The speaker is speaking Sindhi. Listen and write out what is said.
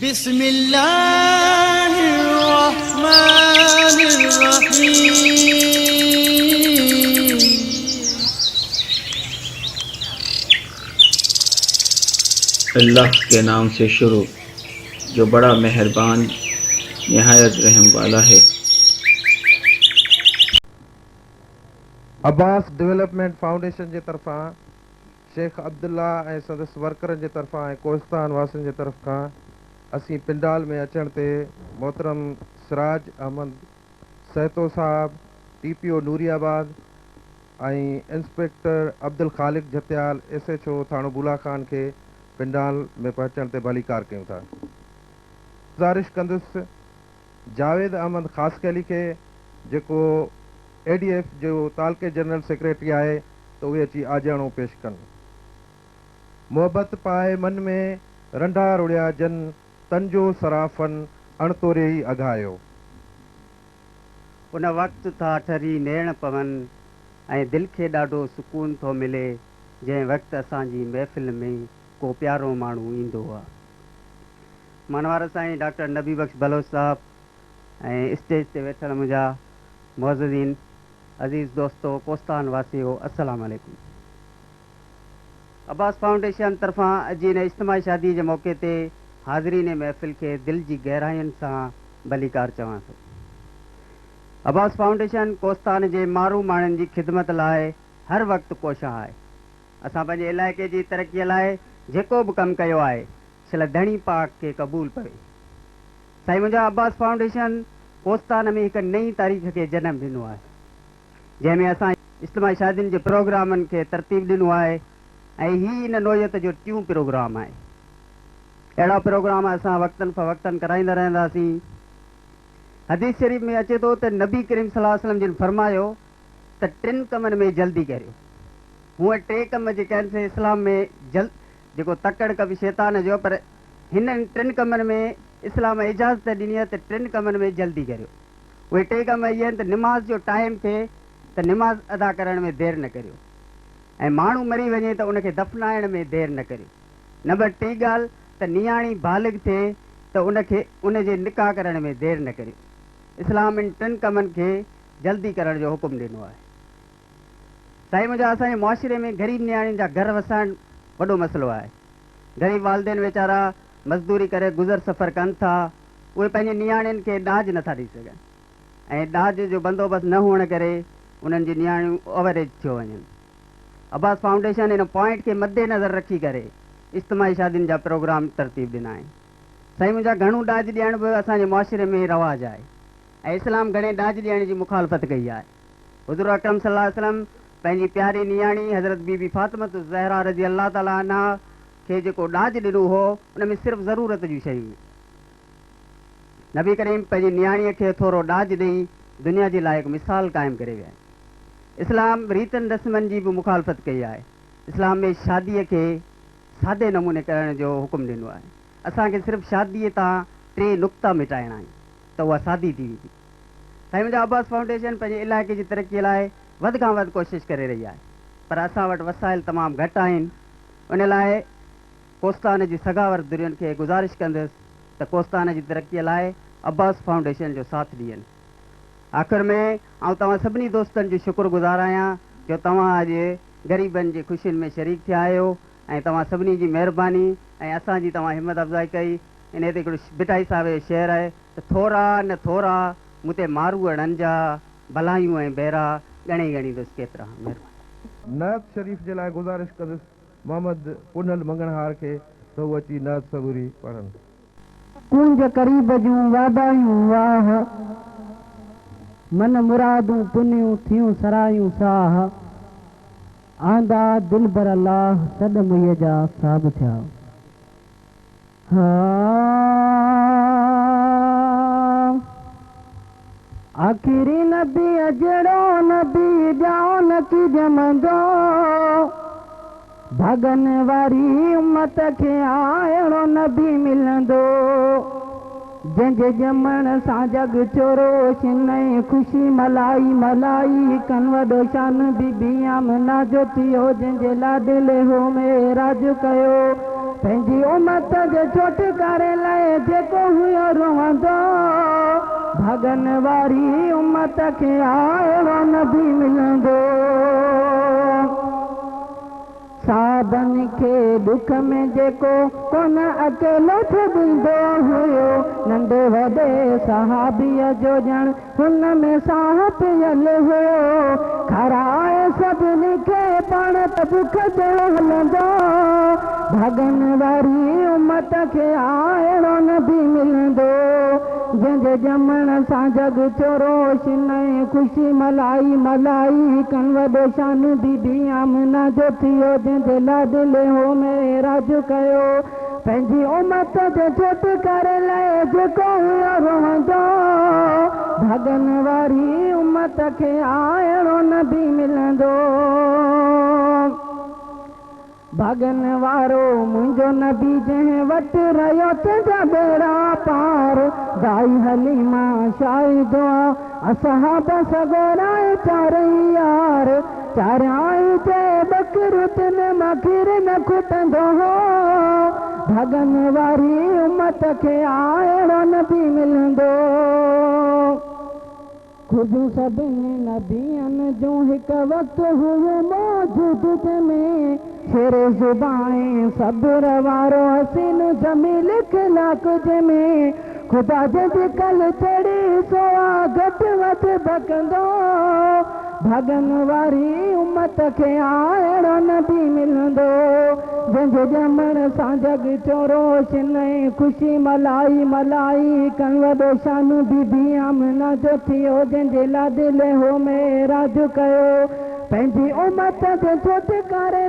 بسم الله الرحمن الرحيم. अल्लाह के नाम से शुरू जो बड़ा मेहरबान निहायत रहम वाला है। عباس ڊولپمينٽ فائونڊيشن جي طرفان شيخ عبدالله ۽ سندس ورڪرن جي طرفان ۽ ڪوهستان واسين جي طرف کان اسين پنڊال ۾ اچڻ تي محترم سراج احمد سهتو صاحب T P O Nooriabad ۽ inspector Abdul Khaliq Jhatial S H O ٿاڻو بولا خان کي پنڊال ۾ پهچڻ تي ڀليڪار ڪيون ٿا. گذارش ڪندس جاويد احمد خاصخيلي کي جيڪو اي ڊي ايف جو تعلقي جنرل سيڪريٽري آهي ته اهي اچي آجياڻو پيش ڪن. محبت پائي من ۾ رنڍا رڙيا جن، تن جو صرافن اڻ توريئي اگهايو. ان وقت ٿا ٺري نيڻ پون ۽ دل کي ڏاڍو سڪون ٿو ملي جنهن وقت اسان جي محفل ۾ ڪو پيارو ماڻهو ايندو آ. مانوارو سائين ڊاڪٽر نبي بخش بلوچ صاحب ۽ اسٽيج تي ويٺل منهنجا معززين عزيز دوستو ڪوستان واسيو السلام عليڪم. عباس فائونڊيشن طرفان اڄ جي هن اجتماعي شادي جي موقعي تي حاضرين محفل کي دل جي گهراين سان ڀليڪار چوان ٿو. عباس فائونڊيشن ڪوستان جي مارو ماڻهن جي خدمت لاء هر وقت ڪوشان آهي. اسان پنهنجي علائقي جي ترقي لاء جيڪو به ڪم ڪيو آهي شل ڌڻي پاڪ کي قبول پوي. سائين منهنجا عباس فائونڊيشن ڪوستان ۾ هڪ نئين تاريخ کي جنم ڏنو آهي جنهن ۾ اسان اجتماعي شادين جي پروگرامن کي ترتيب ڏنو آهي ۽ هي ان نوعيت جو ٽيون پروگرام آهي. اهڙا پروگرام اسان وقتن فوقتن ڪرائيندا رهنداسين. حديث شريف ۾ اچي ٿو ته نبي ڪريم صلي الله عليه وسلم جن فرمايو ته ٽن ڪمن ۾ جلدي ڪريو. هونء ٽي ڪم جيڪي آهن سي اسلام ۾ جلد جيڪو تڪڙ ڪم شيطان جو پر هنن ٽن ڪمن ۾ اسلام اجازت ڏني آهي ته ٽن ڪمن ۾ جلدي ڪريو. اهي ٽي ڪم اهي آهن ته نماز جو ٽائيم ٿئي ته نماز ادا ڪرڻ ۾ دير نه ڪريو ۽ ماڻهو مري وڃي ته ان کي دفنائڻ ۾ دير نه ڪريو. نمبر ٽي ڳالهه ته نياڻي بالغ ٿئي ته ان کي ان جي نڪاح ڪرڻ ۾ دير نه ڪريو. اسلام ان ٽن ڪمن کي جلدي ڪرڻ جو حڪم ڏنو آهي. سائين منهنجا اسان جي معاشري ۾ غريب نياڻين جا گهر وسائڻ وڏو مسئلو آهي. غريب والدين ويچارا مزدوري ڪري گذر سفر ڪن ٿا، اهي پنهنجي نياڻين کي ڏاج نٿا ڏئي سگهن ۽ ڏاج جو بندوبست نه هئڻ ڪري انهن جون نياڻيون اوور ايج ٿيو وڃن. عباس فائونڊيشن ان پوائنٽ کي مد نظر رکي ڪري اجتماعي شادين جا پروگرام ترتيب ڏنا آهن. سائين منهنجا گهڻو ڏاج ڏيڻ به اسان جي معاشري ۾ رواج آهي ۽ اسلام گهڻي ڏاج ڏيڻ جي مخالفت ڪئي آهي. حضور اڪرم صلي الله عليه وسلم پنهنجي پياري نياڻي حضرت بي بي فاطمة الزهرا رضي الله تعالٰي عنها کي جيڪو ڏاج ڏنو هو ان ۾ صرف ضرورت جون شيون هيون. نبي ڪريم پنهنجي نياڻيء کي ٿورو ڏاج ڏئي دنيا جي لاء هڪ مثال قائم ڪري ويا آهن. اسلام ريتن رسمن جي به مخالفت ڪئي آهي. اسلام ۾ شاديء کي سادي نموني ڪرڻ جو حڪم ڏنو آهي. اسان کي صرف شاديء تان ٽي نقطا مٽائڻا آهن ته اها سادي ٿي ويندي. سائين منهنجا عباس فائونڊيشن پنهنجي علائقي جي ترقي لاء وڌ کان وڌ ڪوشش ڪري رهي آهي پر اسان وٽ وسائل تمام گهٽ آهن ان لاء ڪوستان جي سگهاور ڌرين کي گذارش ڪندس ته ڪوستان جي ترقي لاء عباس فائونڊيشن جو ساٿ ڏين. آخر ۾ آئون توهان سڀني دوستن جو شڪر گذار آهيان جو توهان اڄ غريبن جي خوشين ۾ شريڪ ٿيا آهيو ۽ توهان سڀني جي مهرباني ۽ اسان جي توهان همت افزائي ڪئي. انهي تي هڪڙو ڀٽائي صاحب جو شعر آهي ته ٿورا نه ٿورا مون تي ماروئڙن جا، ڀلايون ۽ ڀيرا ڳڻي ڳڻيندس ڪيترا. مهرباني. نعت شريف جي لاء گذارش ڪندس محمد پنهل مڱڻهار کي ته هو اچي نعت سڳوري پڙهن. ڪونج قريب جون واڌايون واهه. من مرادون پنيون ٿيون سرايون ساهه. آندا دلبر الله سڏ مئي جا صاب ٿيا. آخري نبيء جهڙو نبي ڄائو نه ڪي ڄمندو، ڀاڳن واري امت کي آ اهڙو نبي ملندو، جنهن جي ڄمڻ سان جڳ ٿيو روشن ۽ خوشي ملهائي ملهائي ڪن وڏو شان بي بي آمنه جو ٿيو، جنهن جي لاڏلي هو معراج ڪيو. पंहिंजी उमत जे छुटकारे लाइ जेको हुयो रोअंदो, भॻन वारी उमत खे अहिड़ो नबी मिलंदो। साबनि खे ॾुख में जेको कोन अकेलो छॾींदो हुयो, नंढे वॾे सहाबीअ जो ॼण हुन में साह पियल हुयो। खाराए सभिनी खे पाण त बुख जहिड़ो हलंदो, भॻन वारी उमत खे अहिड़ो नबी मिलंदो। जंहिंजे ॼमण सां जग थियो रोशन ऐं ख़ुशी मल्हाई मल्हाई कन, वॾो शान बीबी आमना जो थियो, जंहिंजे लाॾले हो मेराज कयो। पंहिंजी उमत जे छुटकारे लाइ जेको हुयो रोअंदो, भॻन वारी उमत खे अहिड़ो नबी मिलंदो। भॻन वारो मुंहिंजो नबी जंहिं वटि रहियो तंहिंजा ॿेड़ा पार, दाई हलीमा शाहिद असहाब सगोरा चारई यार, चाराई जे बकरू तिन मां खीर न खुटंदो हो। भॻन वारी उमत खे अहिड़ो नबी मिलंदो। ख़ूबियूं सभिनी नबियनि जूं हिकु वक़्तु हुयो मौजूद जंहिंमें, शेर ज़ुबान सब्र वारो हसीन जमील खिलाक जंहिंमें, ख़ुदा जंहिंजी कल चढ़ी सो आ घटि वधि बकंदो। भॻन वारी उमत खे अहिड़ो नबी मिलंदो। जंहिंजे ॼमण सां जग थियो रोशन ऐं ख़ुशी मल्हाई मल्हाई कन, वॾो शान बीबी आमना जो थियो, जंहिंजे लाॾले हो मेराज कयो। पंहिंजी उमत जे छुटकारे